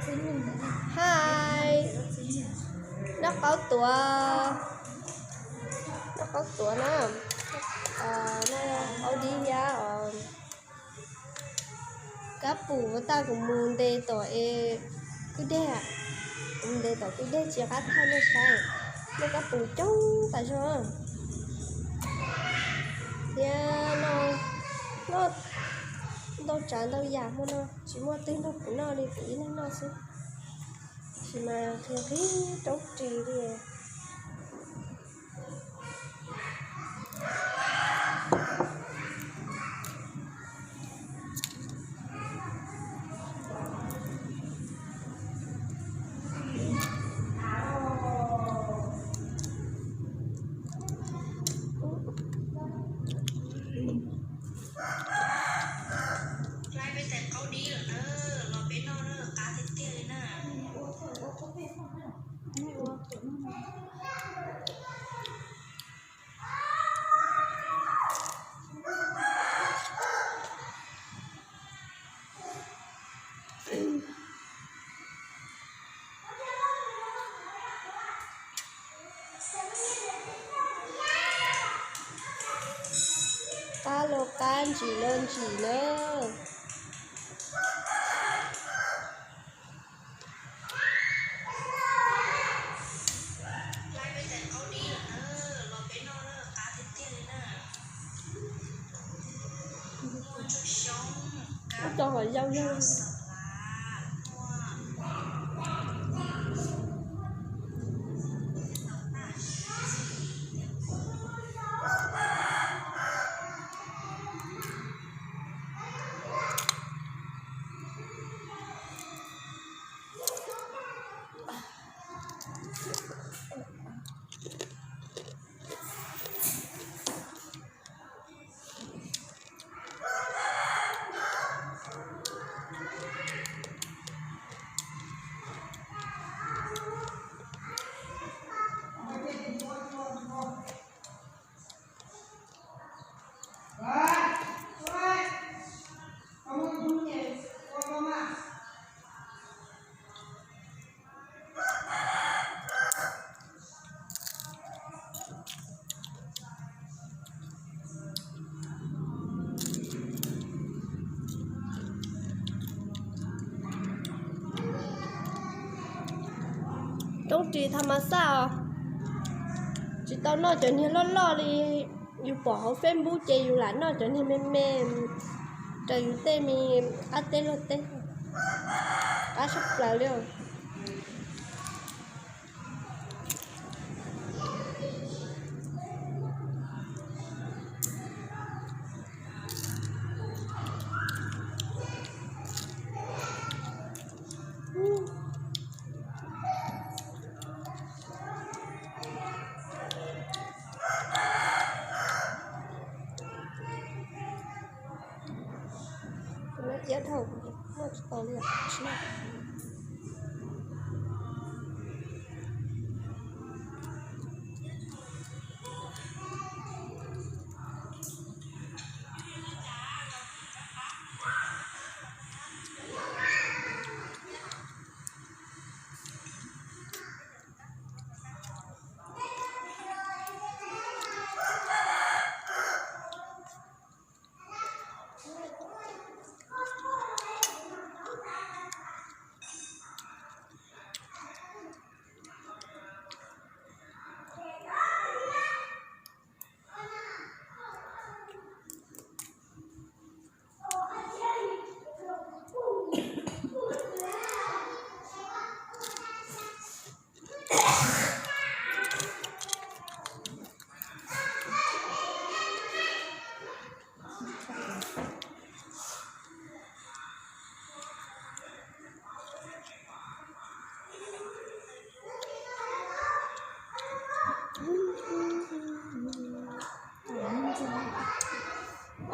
Hi, noj qaub tuav, noj qaub tuav na, noj qaub dib thiab os. Kab pum ua tag kuv mus ntes tom es kwj deg, kuv mus ntes tom kwj deg tsis qab thaj nej saib, muaj kab pum coob tas zog. Thiab noj, noj ntau tsav ntau yam hmo no tsis muaj twg nrog kuv noj li, kuv ib leeg noj xwb. Tab sis mas nqhis nqhis roob ris li. Laib peb tais qaub dib lawm na, los peb noj na, qab tiag tiag li na. Qab los qab, ntsim los ntsim na. Ub, cov hom yau yau. Roob ris tha mas xaj os, tsis tau noj cov niag loj loj li. Yus pom hauv Facebook ces yus lam noj cov niag me me raws yus tej me qab teb luag teb, qab sab plaws li os. Iab dhau, noj tsis tau li os.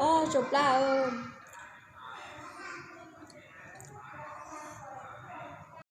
Ob tsoom plag,